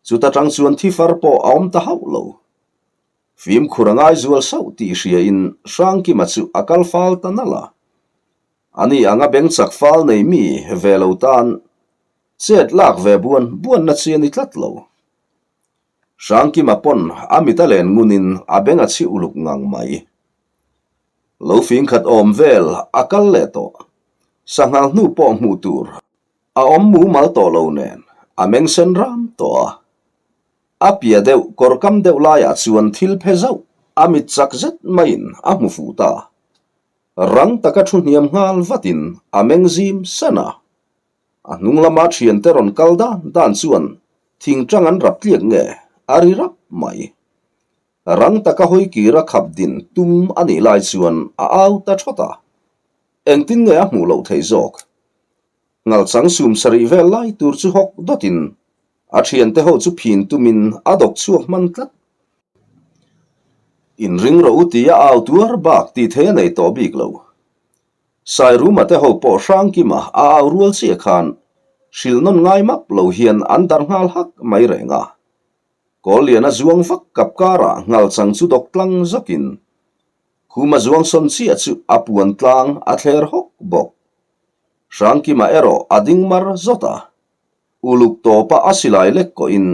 chuta tang chuan thifar pawh a awm ta hauh lo. Fimkhur a ngai zual sauh tih hriain Hrangkima chu a kal fal ta nalh a, ani anga beng chak fal nei mi ve lo tan Chet lak ve buan buanna chi a ni tlat lo. Hrangkima pawn a mit a len ngunin a beng a chhi uluk ngang mai. Lo fing khat awm vel a kal leh tawh. Sanghal hnu pawh hmuh tur a awm mumal tawh lo nen a meng sen ram tawh a. A pia deuh kawr kam deuh laiah chuan thil phe zauh a mit chak zet maiin a hmu fuh ta. Rang taka thu hniam nghal vatin a meng zim san a. A hnung lama thiante rawn kal dan dan chuan thingtang an rap tliak nge a ri rap mai. Rang taka hawi kir a khap din tum a nih lai chuan a au ta thawt a. Engtin nge a hmuh loh theih zawk? Ngalchang sum sarih vel lai tur chu hawk dawtin a thiante ho chu phin tumin a dawk chhuak hman tlat. Inring rawh u tia au tuar bak tih thei a nei tawh bik lo. Sairuma te ho pawh Hrangkima a au rual chiah khan hrilh nawn ngai map lo hian an darh nghal hak mai reng a. Kawlliana zuang vak kap karah ngalchang chu dawk tlang zawkin Khuma zuang sawn chiah chu a puan tlang a thler hawk bawk. Hrangkima erawh a ding mar zawt a. Uluk tawpa a silai lek kawhin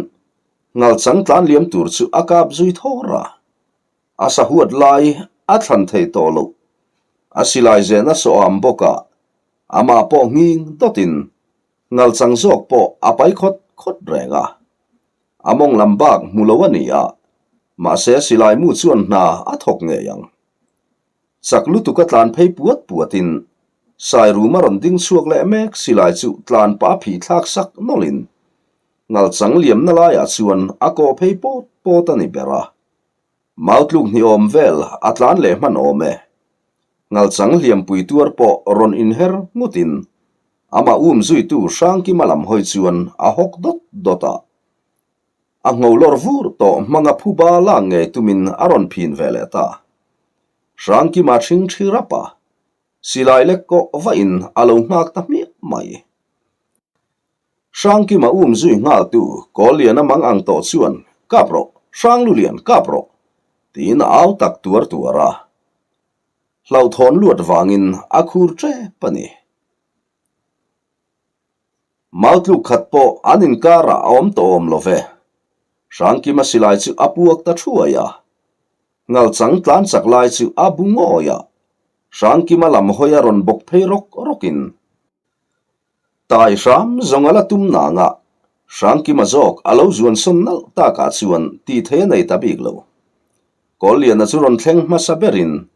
ngalchang tlan liam tur chu a kap zui thawr a. A sahuat lai a thlan thei tawh loh. A silai zehna sawham bawkah amah pawh nghing dawtin ngalchang zawk pawh a pai khawt khawt reng a. A mawng lam bak hmu lo a ni a, mahse silai mu chuan hna a thawk ngei ang. Chak lutuk a tlan phei puat puatin Sairuma rawn ding chhuak leh mek silai chu tlan pah a phih thlak sak nawlhin ngalchang liamna laiah chuan a kawh phei pawt pawt a ni ber a. Mautluk hniawm vel a tlan leh hman awm e. Ngalchang hliampui tuar pawh rawn inher ngutin amah um zuitu Hrangkima lam hawi chuan a hawk dawt dawt a. A ngho lawr vur tawh hmanga phuba lak ngei tumin a rawn phin ve leh ta. Hrangkima ṭhing ṭhi rap a, silai lek kawh vahin a lo nghak ta hmiah mai. Hrangkima um zui nghaltu Kawlliana mang ang tawh chuan, Kap rawh, Hranglulian, kap rawh! tiin a au tak tuar tuar a. Hlauhthawn luat vangin a khur ṭep a ni. Mautluk khat pawh an inkarah a awm tawh awm lo ve. Hrangkima silai chu a puak ta thuai a. Ngalchang tlan chak lai chu a bu ngawi a. Hrangkima lam hawi a rawn bawk phei rawk rawkin. Tai hram zawng a la tum nanga Hrangkima zawk a lo zuan sawn nalh takah chuan tih thei a nei ta bik lo. Kawlliana chu rawn thleng hmasa berin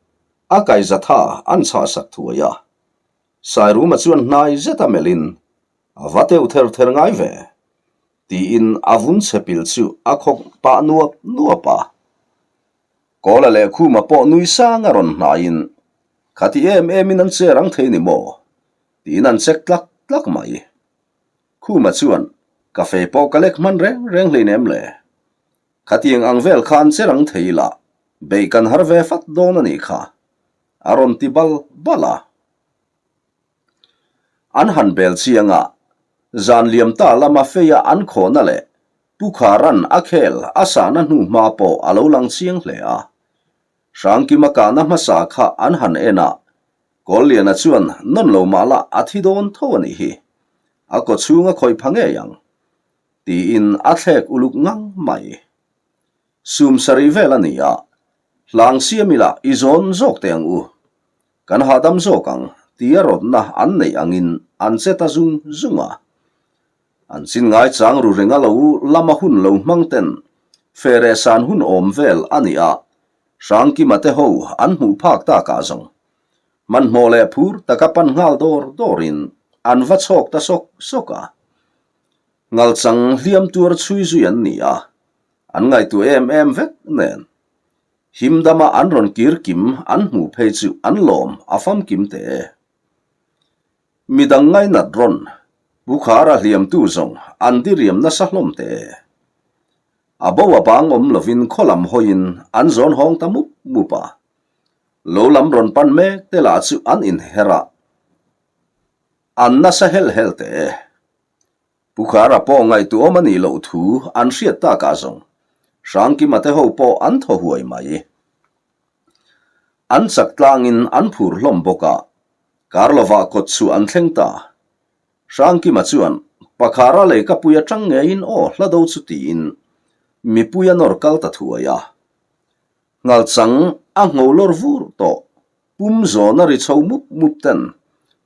a kaihzatha an chhahsak thuai a. Sairuma chuan hnai zet a melhin, A va teuh ther ther ngai ve, tiin a vun chhe pil chu a khawk pah nuap nuap a. Kawla leh Khuma pawh nui sang a rawn hnaiin, Khati em emin an che rang thei ni maw? tiin an check tlak tlak mai. Khuma chuan, Ka fei pawh ka lek hman reng reng hleinem le. Khatiang ang vel kha an che rang thei ila, beih kan har ve fat dawn a nih kha. A rawn ti bal bal a. An han bel chiang a, zan liam ta lama feia an khawhna leh Pu Kharan a khel a sahna hnu hma pawh a lo lang chiang hle a. Hrangkima kahna hmasa kha an han en a, Kawlliana chuan nawn lo mah la a thi dawn tho a nih hi, a kaw chhung a khawih pha ngei ang, tiin a thlek uluk ngang mai. Sum sarih vel a ni a, hlang siam ila i zawn zawk teh ang u. Kan hahdam zawk ang tia rawtna an neih angin an che ta zung zung a. An chin ngaichang ru renga lo lama hun lo hmang ten feh san hun awm vel a ni a, Hrangkima te ho an hmuh phak takah zawng hmanhmawh leh phur taka pan nghal dawr dawrin an va chhawk ta sawk sawk a. Ngalchang hliam tuar chhui zui an ni a, an ngaihtuah em em vek nen. Him dama an rawn kir kim an hmuh phei chu an lawm a famkim teh e. Midang ngainat rawn Bukhara hliamtu zawng an diriam nasa hlawm teh e. A bo a bang awm lovin khaw lam hawiin an zawn hawng ta mup mup a. Lo lam rawn pan mek te lah chu an inher a, an nasa helh helh teh e. Pukhara pawh ngaihtuahawm a nih loh thu an hriat takah zawng Hrangkima te ho pawh an thaw huai mai. An chak tlangin an phur hlawm bawk a, kar lovah kawt chhuah an thleng ta. Hrangkima chuan Pakhara leikapui atang ngeiin aw hla do chu tiin mipui a nawr kal ta thuai a. Ngalchang a ngho lawr vur tawh. Pum zawna ri chho mup mup ten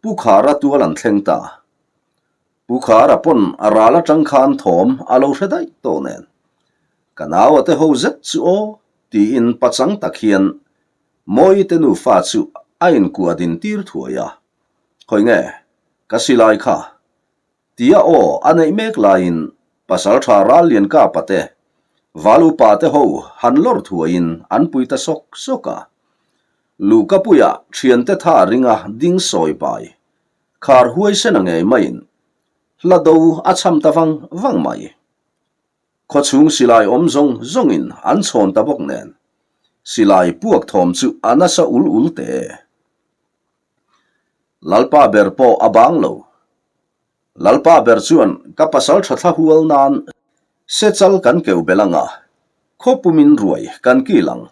Pu Khara tual an thleng ta. Pu Khara pawn a ral atang khan thawm a lo hre daih tawh nen. Ka nau a te ho zet chu aw tiin pachang tak hian Mawii te nufa chu. a inkuah din tir thuai a. Khawi nge, ka silai kha? Tia aw a neih mek laiin Pasalṭha Rallian Kapa te, Val upa te ho han lawr thuaiin an pui ta sawk sawk a. Luhkapuia ṭhiante tha ringa ding sawi pai, khar huaisen a ngei maiin hla do a cham ta vang vang mai. Khawchhung silai awm zawng zawngin an chhawn ta bawk nen, silai puak thawm chu a nasa ul ul teh. Lalpa ber pawh a bang lo. Lalpa ber chuan ka pasal tha thla hual nan sechal kan keu belh ang a, khaw pumin ruai kan kil ang,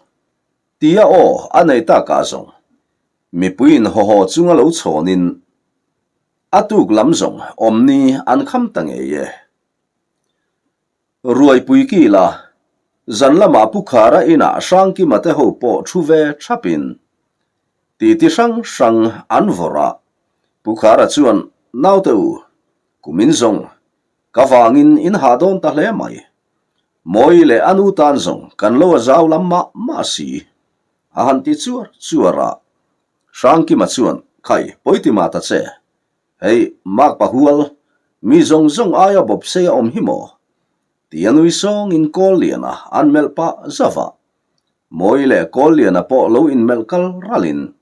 tia aw a nei takah zawng mipuiin haw haw chunga lo chhawnin a tuk lam zawng awmni an kham ta ngei e. Ruaipui kila, zan lamah Pu Khara inah Hrangkima te ho pawh thu ve thapin titi hrang hrang an vawrh a. Pu Khara chuan, Naute u, kumin zawng ka vangin in hah dawn ta hle mai. Mawi leh a nu tan zawng kan lo a zau lam mah mah si, a han ti chuar chuar a. Hrangkima chuan, Khai, pawi mah ta che, Hei, Mark Pahual, mi zawng zawng aia bawp sei a awm hi maw? Ti a nui sawngin Kawlliana an melh pah zauh a. Mawi leh Kawlliana pawh lo inmelh kal ralin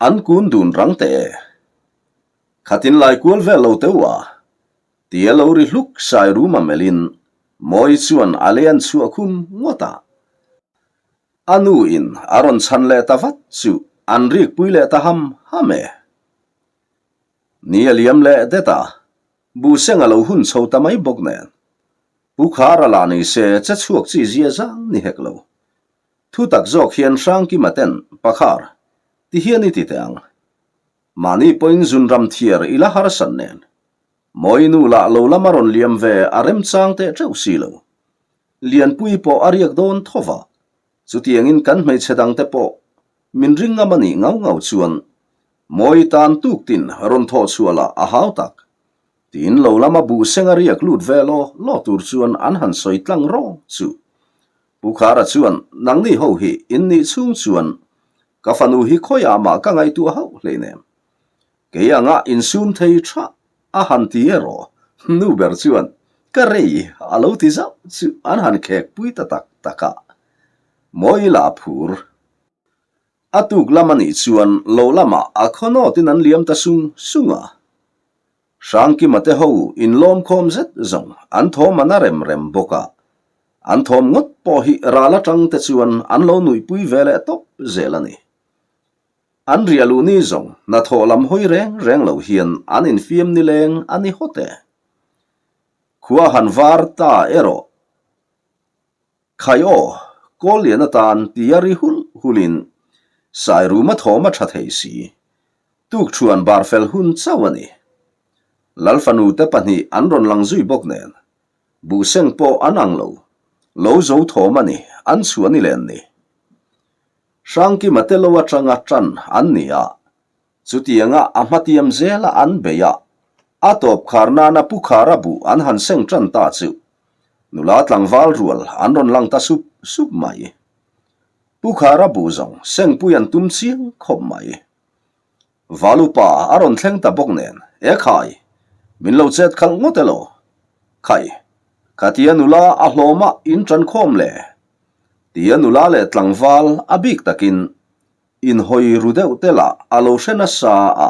an kun dun rang teh e. Khatin lai kual vel lo teuh a, ti a lo ri hluk sai ruma melhin Mawi chuan a lei an chhuah khum ngawt a. A nu in a rawn chhan leh ta vat chu an rikpui leh ta ham ham e. Ni a liam leh det a, buhseng a lo hun chho ta mai bawk nen. Pu Khara lah ni se che chhuak chi zia zang ni hek lo. Thu tak zawk hian Hrangkima ten, Pakhar, ti hian i ti teh ang. Mahni pawhin zunram thiar i la harsan nen. Mawi nu lah lo lama rawn liam ve a remchang teh teuh si lo. Lianpui pawh a riak dawn tho va, chutiangin kan hmeichhe dangte pawh Min ring ngam a nih ngau ngau chuan Mawi tan tuk tin rawn thawh chhuah lah a hau tak. Tiin lo lama buh seng a riak lut ve law law tur chuan an han sawi tlang rawng chu. Pu Khara chuan nangni ho hi in nih chhung chuan ka fanu hi khawiah mah ka ngaihtuah hauh hleinem. Kei anga insum thei tha a han ti erawh nu ber chuan ka rei a lo ti zauh chu an han khek pui ta tak tak a. Mawi lah phur. A tuk lam a nih chuan lo lamah a khawnawtin an liam ta sung sung a. Hrangkima te ho inlawmkhawm zet zawng an thawm a na rem rem bawk a. An thawm ngawt pawh hi ral atang te chuan an lo nuihpui ve leh tawp zel a ni. An riah luh ni zawng hnathawh lam hawi reng reng lo hian an infiam nileng a ni hawt e. Khua han var ta erawh. Khai aw, Kawllian atan tia ri hulh hulhin Sairuma thawm a tha thei si. Tukṭhuan bar fel hun chauh a ni. Lalfanu te pahnih an rawn lang zui bawk nen, buhseng pawh an ang lo, lo zo thawm a ni, an chhuah ni len ni. Hrangkima te lo atanga ṭan an ni a, Chutianga a hmatiam zela an bei a, a tawp khar nana Pu Khara buh an han seng tan ta chu nula tlangval rual an rawn lang ta sup sup mai. Pu Khara buh zawng sengpui an tum chiang khawp mai. Valupa a rawn thleng ta bawk nen, E khai, min lo chet khalh ngawt elaw? Khai, khatia nula a hlawma in tan khawm le? Tia nula leh tlangval a bik takin Inhawi ru deuh te lah a lo hre nasa a,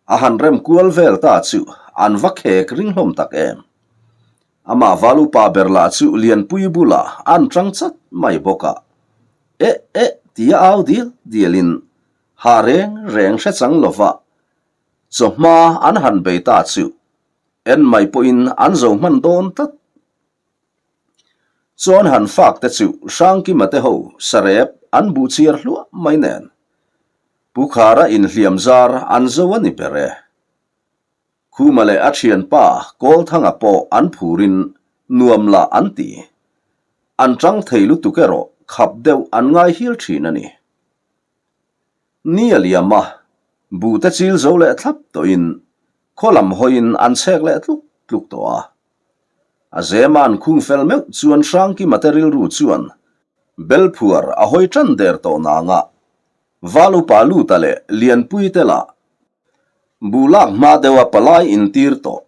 a han rem kual vel ta chu an va khek ring hlawm tak em. Amah val upa ber lah chu Lianpui bulah an tang chat mai bawk a, Eh eh tia au dial dialin hah reng reng hre chang lova chawhma an han bei ta chu en mai pawhin an zo hman dawn tlat. Chuan han fak te chu Hrangkima te ho sarep an buh chhiar hluah mai nen Pu Khara inhliam zar an zo a ni ber e. Khuma leh a thianpa Kawlthanga pawh an phurin nuam lah an ti. An tang thei lutuk erawh khap deuh an ngai hial thin a ni. Ni a liam a, buh te chil zo leh thlap tawhin khaw lam hawiin an chhek leh tluk tluk tawh a. A zema an khung fel meuh chuan Hrangkima te rilru chuan Belphuar a hawi tan der tawh nangah. Val upa Luta leh Lianpui te lah buh lak hma deuha palai intir tawh,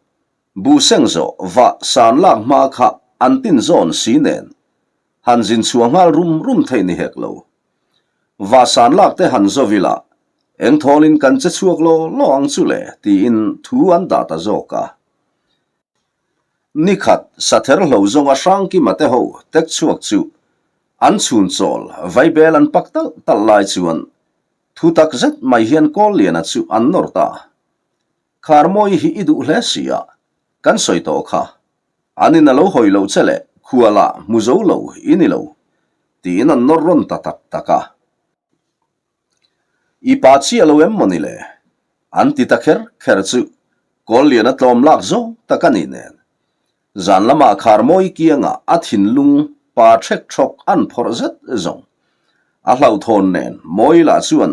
buh seng zawh vah san lak hma kha an tin zawn si nen han zin chhuah nghal rum rum theih ni hek lo. Vah san lak te han zo ila, eng thawlin kan che chhuak law law ang chu le tiin thu an dah ta zawk a. Ni khat sather hlo zawnga Hrangkima te ho tek chhuak chu an chhun chawl vaibel an pak talh talh lai chuan thu tak zet mai hian Kawlliana chu an nawr ta. Kharmawi hi i duh hle si a, kan sawi tawh kha. An in a lo hawi loh che leh khualah hmu zo lo i ni lo, tiin an nawr rawn ta tak tak a. I pa chiah lo em maw ni le? An ti ta kher kher chu Kawlliana tlawm lak zawng tak a ni nen. Zan lamah Kharmawi kiangah a thinlung pa ṭhek ṭhawk an phawrh zet zawng. A hlauhthawn nen Mawi lah chuan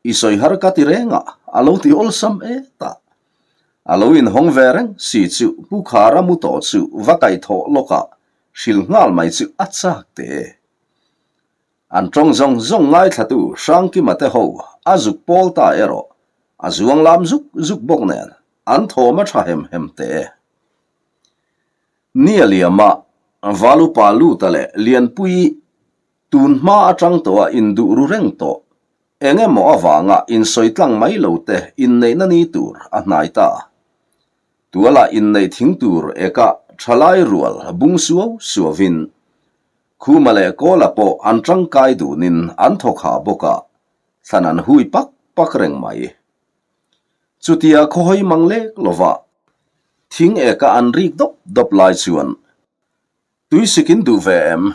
i sawi har ka ti reng a, a lo ti awlsam et a. A lo inhawng ve reng si chu Pu Khara mu tawh chu va kaihthawh lawkah hrilh nghal mai chu a chak teh e. An tawng zawng zawng ngaithlatu Hrangkima te ho a zuk pawl ta erawh a zuang lam zuk zuk bawk nen an thawm a tha hem hem teh e. Ni a liama Valupa Luta leh Lianpui tun hma atang tawha induh ru reng tawh eng emaw avanga insawi tlang mai lo te inneihna ni tur a hnai ta. Tualah inneih thing tur eka thalai rual bung suau suauvin Khuma leh Kawla pawh an tangkai dunin an thawk hah bawk a, thlan an hui pak pak reng mai. Chutia khawhawi mang lek lova thing eka an rik dawp dawp lai chuan Tuisik in duh ve em?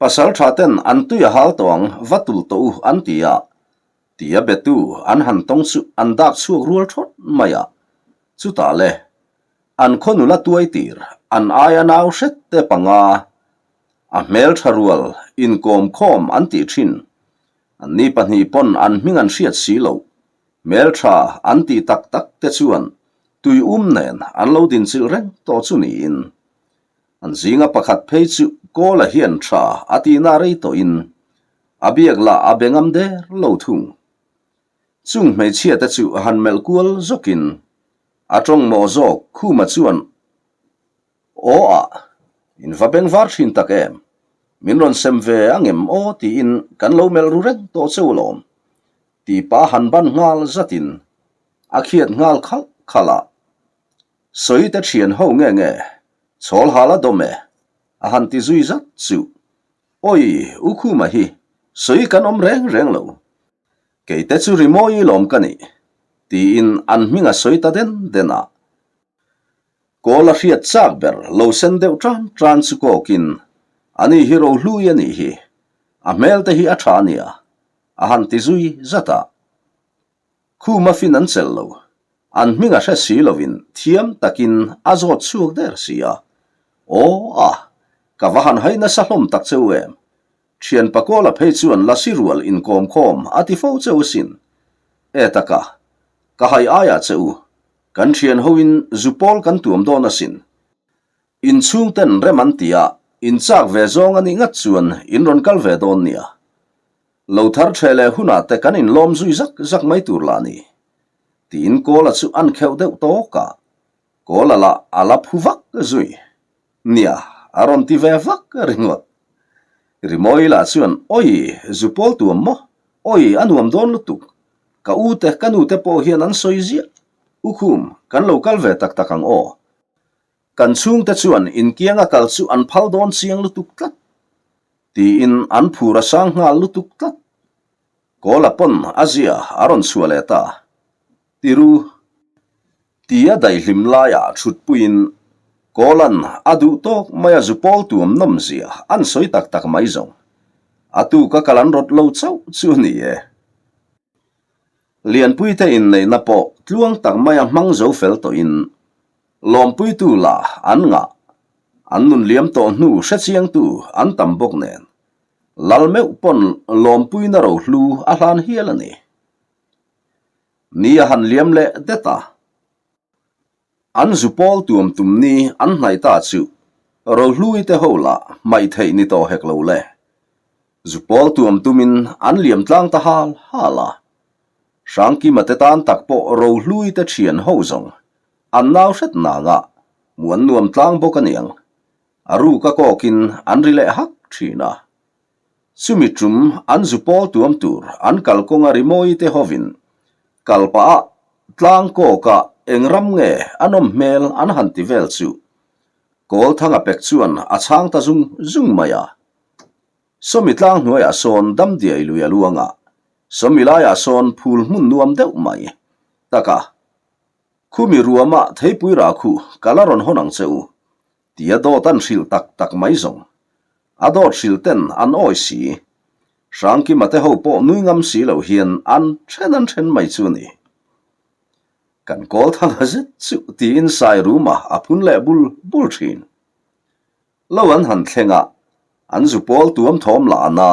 Pasal tha ten an tui a hal tawh ang va tul tawh u an ti a, tia betu an han tawng chu an dak chhuak rual thawt mai a, chutah le An khaw nula tuai tir, an aia nau hret te panga, a hmeltha rual, inkawm khawm an tih thin. Anni pahnih pawn an hming an hriat si loh. Hmeltha an tih tak tak te chuan tui um nen an lo dinchilh reng tawh chu niin. An zinga pakhat phei chu Kawla hian tha a tihna rei tawhin a biak lah a be ngam der lo thung. Chung hmeichhia te chu han melh kual zawkin A tawng maw zawk Khuma chuan Aw ah, in va beng var thin tak em? Min rawn sem ve a ngem aw tiin kan lo melh ru reng tawh cheu alawm ti pa han ban nghal zatin a khiat nghal khalh khalh a. Sawi te thian ho nge nge chhawl hal a dawm e a han ti zui zat chu. Awi U Khuma hi sawi kan awm reng reng lo. Keite chu rimawi lawm ka nih, tiin an hming a sawi ta den den a. Kawl a hriat chak ber lo sen deuh tan tan chu kawkin, Ani hi rohlui a nih hi, a hmel te hi a tha a nia, a han ti zui zat a. Khuma fin an chelh lo, an hming a hre si lovin thiam takin a zawt chhuak der si a. Aw a, ka va han hai nasa hlawm tak cheu em, Thian Pakawla phei chuan Lasi rual inkawm khawm a ti fo che u sin. E taka, ka hai aiah che u, kan thian hoin zu pawl kan tuam dawn asin. In chhungten rem an ti a, in chak ve zawng a nih ngat chuan in rawn kal ve dawn nia. Lo thar theh leh hunah te kan inlawm zui zak zak mai tur lah ni. Tiin Kawla chu an kheuh deuh tawk a, Kawla lah a la phu vak zui. Nia, a rawn ti ve vak ringawt. Rimawi lah chuan, Awi, zu pawl tuam maw? Awi, a nuam dawn lutuk. Ka u te, ka nu te pawh hian an sawi ziah. U Khum, kan lo kal ve tak tak ang aw. Kan chhungte chuan inkianga kal chu an phal dawn chiang lutuk tlat. Tiin an phur a sang nghal lutuk tlat. Kawla pawn a zia a rawn chhuah leh ta. Tiru. Tia daihlim laiah thutpuiin Kawlan a duh tawk mai a zu pawl tuam nawm zia an sawi tak tak mai zawng. A tuka kal an rawt lo chauh chu a ni e. Lianpuite inneihna pawh tluang tak maia hmang zo fel tawhin lawmpuitu lah an ngah, an nun liam tawh hnu hrechiangtu an tam bawk nen Lal meuh pawn lawmpuina rohlu a hlan hial a ni. Ni a han liam leh det a. An zu pawl tuam tum ni an hnaih ta chu Rohlui te ho lah hmaih theih ni tawh hek lo le. Zupawl tuam tumin an liam tlang ta hal hal a. Hrangkima te tan tak pawh Rohlui te thian ho zawng an nau hret nanga hmuh an nuam tlang bawk aniang. A ruk a kawkin an ri leh hak thin a. Chumi tum an zupawl tuam tur an kalkawnga rimawi te hovin kal pah a tlang kawka eng ram nge a nawm hmel an han ti vel chu Kawlthanga pek chuan a chhang ta zung zung mai a. Sawmi tlang hnuaiah sawn damdiai lui a luang a, sawmi laiah sawn phul hmun nuam deuh mai taka khumi ruama theipui rah khuh ka la rawn hawn ang che u tia dawt an hrilh tak tak mai zawng. A dawt hrilh ten an awi si. Hrangkima te ho pawh nui ngam si lo hian an then an then mai chu a ni. Kan kawl thang zet chu tiin Sairuma a phun leh bul bul thin. Lo an han thleng a, an zu pawl tuam thawm lah a na.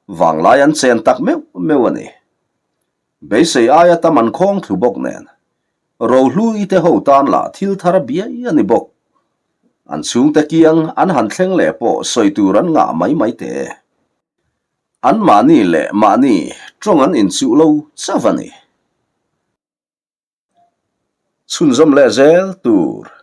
Vanglai an chen tak meuh meuh a ni. Beisei aia tam an khawng thlu bawk nen, Rohlui te ho tan lah thil thar a biai a ni bawk. An chhungte kiang an han thleng leh pawh sawi tur an ngah mai mai teh e. An mahni leh mahni tawng an inchuh lo chauh a ni. Chhunzawm leh zel tur.